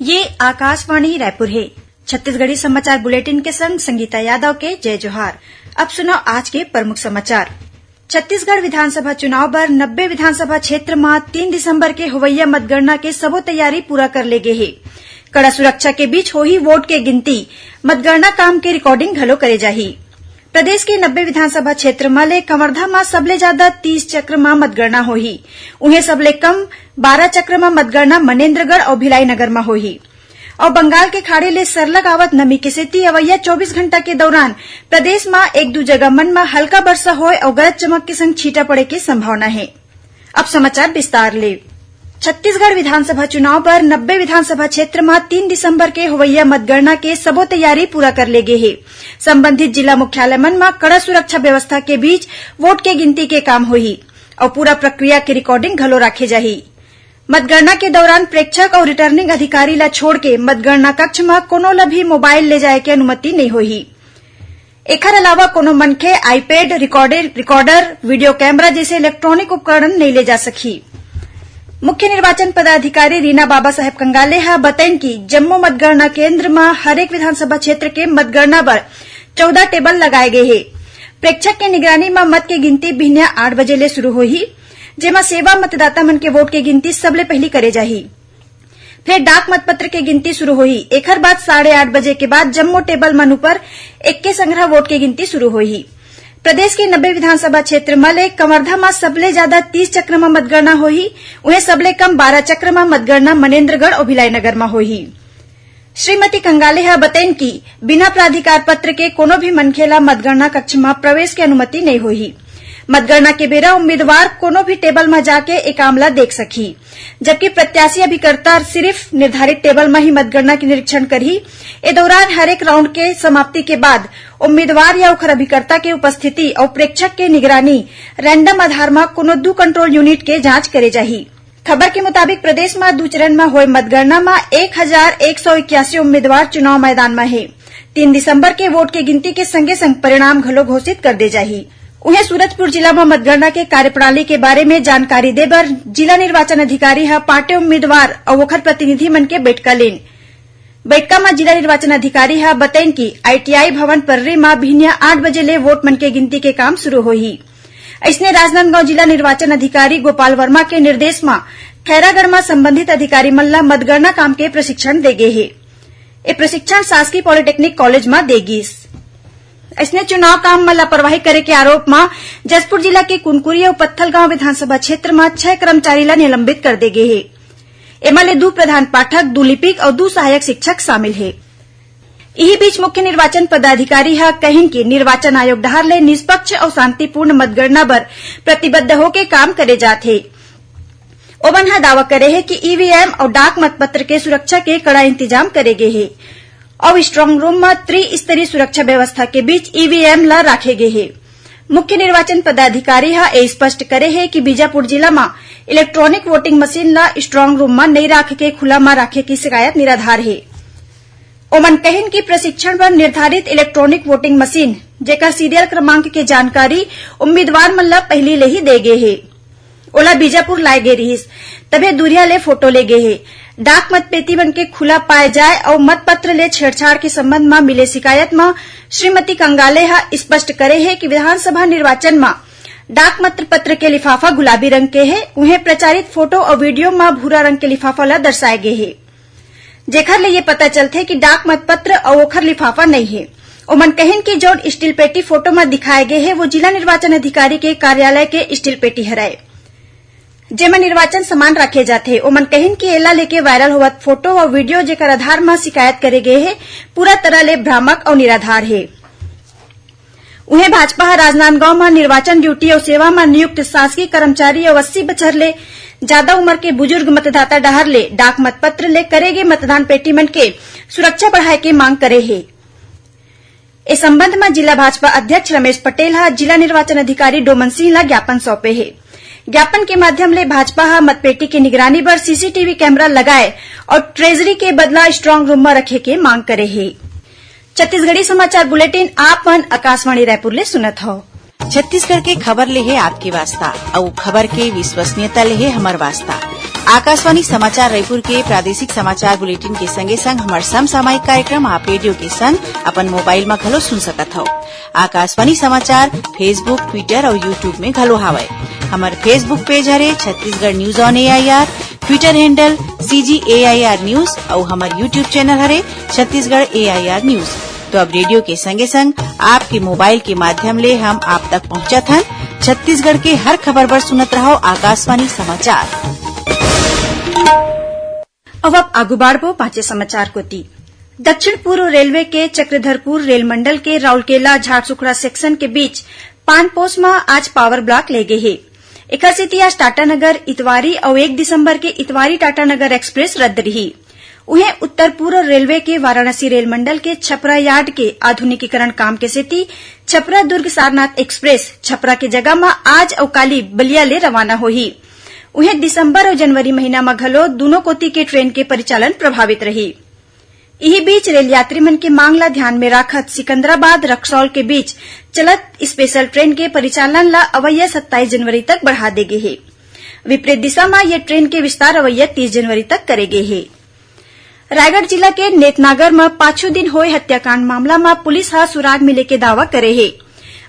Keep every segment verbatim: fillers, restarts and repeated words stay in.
ये आकाशवाणी रायपुर हे। छत्तीसगढ़ी समाचार बुलेटिन के संग संगीता यादव के जय जोहार। अब सुनव आज के प्रमुख समाचार। छत्तीसगढ़ विधानसभा चुनाव बर नब्बे विधानसभा क्षेत्र म तीन दिसंबर के होवइया मतगणना के सबो तैयारी पूरा कर ले गे हे। कड़ा सुरक्षा के बीच होही वोट के गिनती, मतगणना काम के recording घलो करे जाही। प्रदेश के नब्बे विधानसभा क्षेत्र म ले कवर्धा म सबले जादा तीस चक्र म मतगणना होही। उहें, सबले कम बारह चक्र म मतगणना मनेन्द्रगढ़ अउ भिलाई नगर म होही। अउ बंगाल के खाड़ी ले सरलग आवत नमी के सेती अवइया चौबीस घंटा के दौरान प्रदेश म एक दू जगह मन म हल्का बरसा होय अउ गरज चमक के संग छींटा पड़े के संभावना हे। अब समाचार विस्तार ले। छत्तीसगढ़ विधानसभा चुनाव बर नब्बे विधानसभा क्षेत्र म तीन दिसंबर के होवइया मतगणना के सबो तैयारी पूरा कर ले गे हे। संबंधित जिला मुख्यालय मन म कड़ा सुरक्षा व्यवस्था के बीच वोट के गिनती के काम होही अउ पूरा प्रक्रिया के recording घलो राखे जाही। मतगणना के दौरान प्रेक्षक अउ returning अधिकारी ला छोड़ के मतगणना कक्ष म कोनो ला भी मोबाइल ले जाए के अनुमति नइ होही। एखर अलावा कोनो मनखे iPad, recorder, recorder, video camera जैसे electronic उपकरण नइ ले जा सकही। मुख्य निर्वाचन पदाधिकारी रीना बाबा साहेब कंगाले ह बतइन कि जम्मो मतगणना केंद्र म हरेक विधानसभा क्षेत्र के मतगणना बर चौदह टेबल लगाए गे हे। प्रेक्षक के निगरानी म मत के गिनती बिहनिया आठ बजे ले शुरू होही, जेमा सेवा मतदाता मन के वोट के गिनती सबले पहिली करे जाही। फेर डाक मतपत्र के गिनती शुरू होही। एखर बाद साढ़े आठ बजे के बाद जम्मो टेबल मन ऊपर एके संघरा वोट के गिनती शुरू होही। प्रदेश के नब्बे विधानसभा क्षेत्र म ले कवर्धा म सबले जादा तीस चक्र म मतगणना होही, उहें, सबले कम बारह चक्र म मतगणना मनेन्द्रगढ़ अउ भिलाई नगर म होही। श्रीमती कंगाले ह बतइन कि बिना प्राधिकार पत्र के कोनो भी मनखे ला मतगणना कक्ष म प्रवेश के अनुमति नइ होही। मतगणना के बेरा उम्मीदवार कोनो भी टेबल म जाके ए काम ला देख सकही, जबकि प्रत्याशी अभिकर्ता सिरिफ निर्धारित टेबल म ही मतगणना के निरीक्षण करही। ए दौरान हरेक राउंड के समाप्ति के बाद उम्मीदवार या ओखर अभिकर्ता के उपस्थिति अउ प्रेक्षक के निगरानी random आधार म कोनो दू control unit के जांच करे जाही। खबर के मुताबिक, प्रदेश म दू चरण म होए मतगणना म एक हजार एक सौ इक्यासी उम्मीदवार चुनाव मैदान म हे। तीन दिसंबर के वोट के गिनती के संगे-संग परिणाम घलो घोषित कर दे जाही। उहें, सूरजपुर जिला म मतगणना के कार्यप्रणाली के बारे में जानकारी दे बर जिला निर्वाचन अधिकारी ह पांटे उम्मीदवार अउ ओखर प्रतिनिधि मन के बैठका लेन। बैठका म जिला निर्वाचन अधिकारी ह बतइन कि ITI भवन पर्री म बिहनिया आठ बजे ले वोट मन के गिनती के काम शुरू होही। अइसने, राजनांदगांव जिला निर्वाचन अधिकारी गोपाल वर्मा के निर्देश म खैरागढ़ म संबंधित अधिकारी मन ल मतगणना काम के प्रशिक्षण दे गे हे। ए प्रशिक्षण शासकीय पॉलिटेक्निक कॉलेज म दे गिस। अइसने, चुनाव काम म लापरवाही करे के आरोप म जशपुर जिला के कुनकुरी अउ पत्थलगांव विधानसभा क्षेत्र म छह कर्मचारी ल निलंबित कर दे गे हे। एमा ले दू प्रधान पाठक, दू लिपिक अउ दू सहायक शिक्षक शामिल हे। इही बीच, मुख्य निर्वाचन पदाधिकारी ह कहिन कि निर्वाचन आयोग डहार ले निष्पक्ष अउ शांतिपूर्ण मतगणना बर प्रतिबद्ध होके काम करे जात हे। ओमन ह दावा करे हे कि EVM अउ डाक मतपत्र के सुरक्षा के कड़ा इंतजाम करे गे हे अउ strong room म त्रिस्तरीय सुरक्षा व्यवस्था के बीच EVM ल राखे गे हे। मुख्य निर्वाचन पदाधिकारी ह ए स्पष्ट करे हे कि बीजापुर जिला म electronic voting machine ल strong room म नइ राख के खुला म राखे के शिकायत निराधार हे। ओमन कहिन कि प्रशिक्षण बर निर्धारित electronic voting machine, जेकर serial क्रमांक के जानकारी उम्मीदवार मन ल पहिली ले ही दे गे हे, ओला बीजापुर लाए गे रिहिस, तभे दूरिहा ले फोटो ले गे हे। डाक मतपेटी मन के खुला पाए जाए अउ मतपत्र ले छेड़छाड़ के संबंध म मिले शिकायत म श्रीमती कंगाले ह स्पष्ट करे हे कि विधानसभा निर्वाचन म डाक मतपत्र के लिफाफा गुलाबी रंग के हे, उहें, प्रचारित फोटो अउ वीडियो म भूरा रंग के लिफाफा ल दर्शाए गे हे, जेखर ले ये पता चलथे कि डाक मतपत्र अउ ओखर लिफाफा नइ हे। ओमन कहिन कि जउन स्टील पेटी फोटो म दिखाए गे हे, वो जिला निर्वाचन अधिकारी के कार्यालय के स्टील पेटी हरय, जेमा निर्वाचन सामान राखे जाथे। ओमन कहिन कि एला लेके वायरल होवत फोटो अउ वीडियो, जेकर आधार म शिकायत करे गे हे, पूरा तरह ले भ्रामक अउ निराधार हे। उहें, भाजपा ह राजनांदगांव म निर्वाचन ड्यूटी अउ सेवा म नियुक्त शासकीय कर्मचारी अउ अस्सी बछर ले जादा उमर के बुजुर्ग मतदाता डहार ले डाक मतपत्र ले करे गे मतदान पेटी मन के सुरक्षा बढ़ाए के मांग करे हे। ए संबंध म जिला भाजपा अध्यक्ष रमेश पटेल ह जिला निर्वाचन अधिकारी डोमन सिंह ल ज्ञापन सौंपे हे। ज्ञापन के माध्यम ले भाजपा ह मतपेटी के निगरानी बर CCTV कैमरा लगाए अउ ट्रेजरी के बदला strong room म रखे के मांग करे हे। छत्तीसगढ़ी समाचार बुलेटिन आप मन आकाशवाणी रायपुर ले सुनत हव। छत्तीसगढ़ के खबर ले हे आपके वास्ता, अउ खबर के विश्वसनीयता ले हे हमर वास्ता। आकाशवाणी समाचार रायपुर के प्रादेशिक समाचार बुलेटिन के संगे संग हमर समसामयिक कार्यक्रम आप रेडियो के संग अपन मोबाइल म घलो सुन सकत हव। आकाशवाणी समाचार Facebook, Twitter अउ YouTube में घलो हावय। हमर Facebook पेज हरे Chhattisgarh news on AIR, Twitter handle CG AIR news अउ हमर YouTube चैनल हरे छत्तीसगढ़ एआईआर न्यूज। तो अब रेडियो के संगे संग आपके मोबाइल के माध्यम ले हम आप तक पहुंचत हन। छत्तीसगढ़ के हर खबर बर सुनत रहव आकाशवाणी समाचार। अब आप आगू बाढ़बो बांचे समाचार कोति। दक्षिण पूर्व रेलवे के चक्रधरपुर रेल मंडल के राउरकेला झारसुखड़ा सेक्शन के बीच पानपोस म आज पावर ब्लॉक ले गे हे। एखर सेती आज टाटानगर इतवारी अउ एक दिसंबर के इतवारी टाटानगर एक्सप्रेस रद्द रिही। उहें, उत्तर पूर्व रेलवे के वाराणसी रेल मंडल के छपरा यार्ड के आधुनिकीकरण काम के सेती छपरा दुर्ग सारनाथ एक्सप्रेस छपरा के जगह म आज अउ काली बलिया ले रवाना होही। उहें, दिसंबर अउ जनवरी महीना म घलो दूनों कोति के ट्रेन के परिचालन प्रभावित रही। इही बीच, रेल यात्री मन के मांग ला ध्यान में राखत सिकंदराबाद रक्सौल के बीच चलत स्पेशल ट्रेन के परिचालन ला अवइया सत्ताईस जनवरी तक बढ़ा दे गे हे। विपरीत दिशा म ये ट्रेन के विस्तार अवइया तीस जनवरी तक करे गे हे। रायगढ़ जिला के नेतनागर म पाछू दिन होए हत्याकांड मामला म पुलिस ह सुराग मिले के दावा करे हे।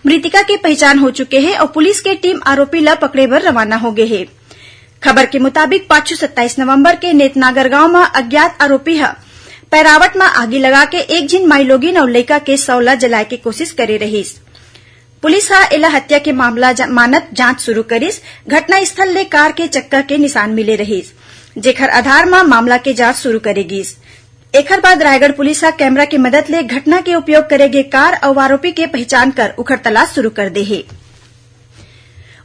मृतिका के पहिचान हो चुके हे अउ पुलिस के टीम आरोपी ल पकड़े बर रवाना हो गे हे। खबर के मुताबिक, पाछू सत्ताईस नवंबर के नेतनागर गांव म अज्ञात आरोपी ह पैरावट म आगी लगा के एक झिन माईलोगिन अउ लइका के शव ल जलाए के कोशिश करे रहिस। पुलिस ह एला हत्या के मामला जा-, मानत जांच शुरू करिस। घटनास्थल ले कार के चक्का के निशान मिले रहिस, जेखर आधार म मामला के जांच शुरू करे गिस। एखर बाद रायगढ़ पुलिस ह कैमरा के मदद ले घटना के उपयोग करे गे कार अउ आरोपी के पहिचान कर उखर तलाश शुरू कर दे हे।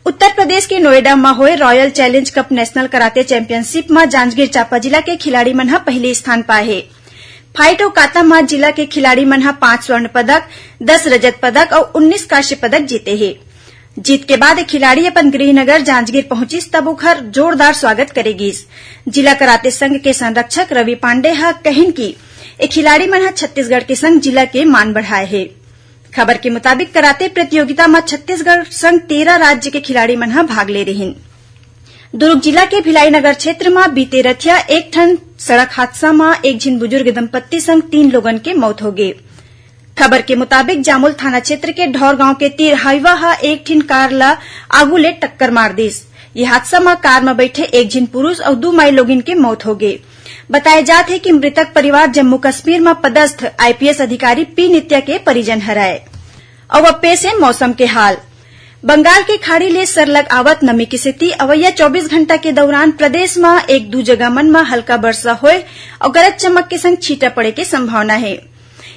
उत्तर प्रदेश के नोएडा म होए रॉयल चैलेंज कप नेशनल कराते चैंपियनशिप म जांजगीर चांपा जिला के खिलाड़ी मन ह पहिली स्थान पाए हे। फाइट अउ काता म जिला के खिलाड़ी मन ह पांच स्वर्ण पदक, दस रजत पदक अउ उन्नीस कांस्य पदक जीते हे। जीत के बाद ए खिलाड़ी अपन गृह नगर जांजगीर पहुंचिस, तब ओखर जोरदार स्वागत करे गिस। जिला कराते संघ के संरक्षक रवि पांडे ह कहिन कि ए खिलाड़ी मन ह छत्तीसगढ़ के संग जिला के मान बढ़ाए हे। खबर के मुताबिक, कराते प्रतियोगिता म छत्तीसगढ़ संग तेरह राज्य के खिलाड़ी मन ह भाग ले रिहिन। दुर्ग जिला के भिलाई नगर क्षेत्र म बीते रथिया एक ठन सड़क हादसा म एक झिन बुजुर्ग दंपत्ति संग तीन लोगन के मौत हो गे। खबर के मुताबिक, जामुल थाना क्षेत्र के ढौर गांव के तीर हाईवा ह एक ठिन कार ल आगू ले टक्कर मार दिस। ये हादसा म कार म बैठे एक झिन पुरुष अउ दू माई लोगिन के मौत हो गे। बताए जात हे कि मृतक परिवार जम्मू कश्मीर म पदस्थ आईपीएस अधिकारी पी नित्या के परिजन हरय। अउ अब पेश हे मौसम के हाल। बंगाल के खाड़ी ले सरलग आवत नमी के सेती अवइया चौबीस घंटा के दौरान प्रदेश म एक दू जगह मन म हल्का बरसा होए अउ गरज चमक के संग छींटा पड़े के संभावना हे।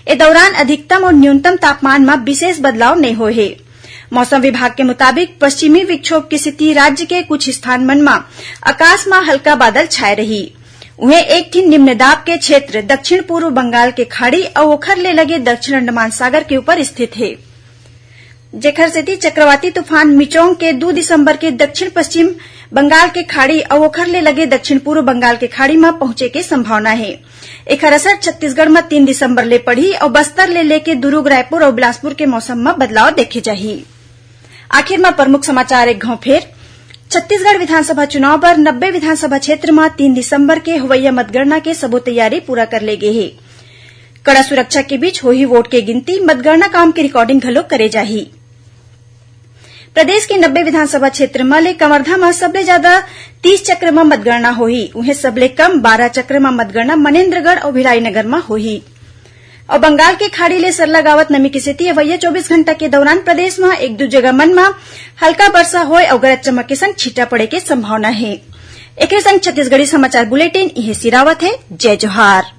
ए दौरान अधिकतम अउ न्यूनतम तापमान म विशेष बदलाव नइ होए हे। मौसम विभाग के मुताबिक, पश्चिमी विक्षोभ के सेती राज्य के कुछ स्थान मन म आकाश म हल्का बादल छाए रही। उहें, एक ठिन निम्न दाब के क्षेत्र दक्षिण पूर्व बंगाल के खाड़ी अउ ओखर ले लगे दक्षिण अंडमान सागर के ऊपर स्थित हे, जेखर सेती चक्रवाती तूफान मिचोंग के दू दिसंबर के दक्षिण पश्चिम बंगाल के खाड़ी अउ ओखर ले लगे दक्षिण पूर्व बंगाल के खाड़ी म पहुंचे के संभावना हे। एखर असर छत्तीसगढ़ म तीन दिसंबर ले पड़ही अउ बस्तर ले लेके दुरूग, रायपुर अउ बिलासपुर के मौसम म बदलाव देखे जाही। आखिर म प्रमुख समाचार एक घांव फेर। छत्तीसगढ़ विधानसभा चुनाव बर नब्बे विधानसभा क्षेत्र म तीन दिसंबर के होवइया मतगणना के सबो तैयारी पूरा कर ले गे हे। कड़ा सुरक्षा के बीच होही वोट के गिनती, मतगणना काम के रिकॉर्डिंग घलो करे जाही। प्रदेश के नब्बे विधानसभा क्षेत्र म ले कवर्धा म सबले ज्यादा तीस चक्र म मतगणना होही, उहें सबले कम बारह चक्र म मतगणना मनेन्द्रगढ़ अउ भिलाई नगर म होही। अउ बंगाल के खाड़ी ले सरलग आवत नमी के सेती अवइया चौबीस घंटा के दौरान प्रदेश म एक दू जगह मन म हल्का बरसा होए अउ गरज चमक के संग छींटा पड़े के संभावना हे। एकरे संग छत्तीसगढ़ी समाचार बुलेटिन इहें सिरावत हे। जय जोहार।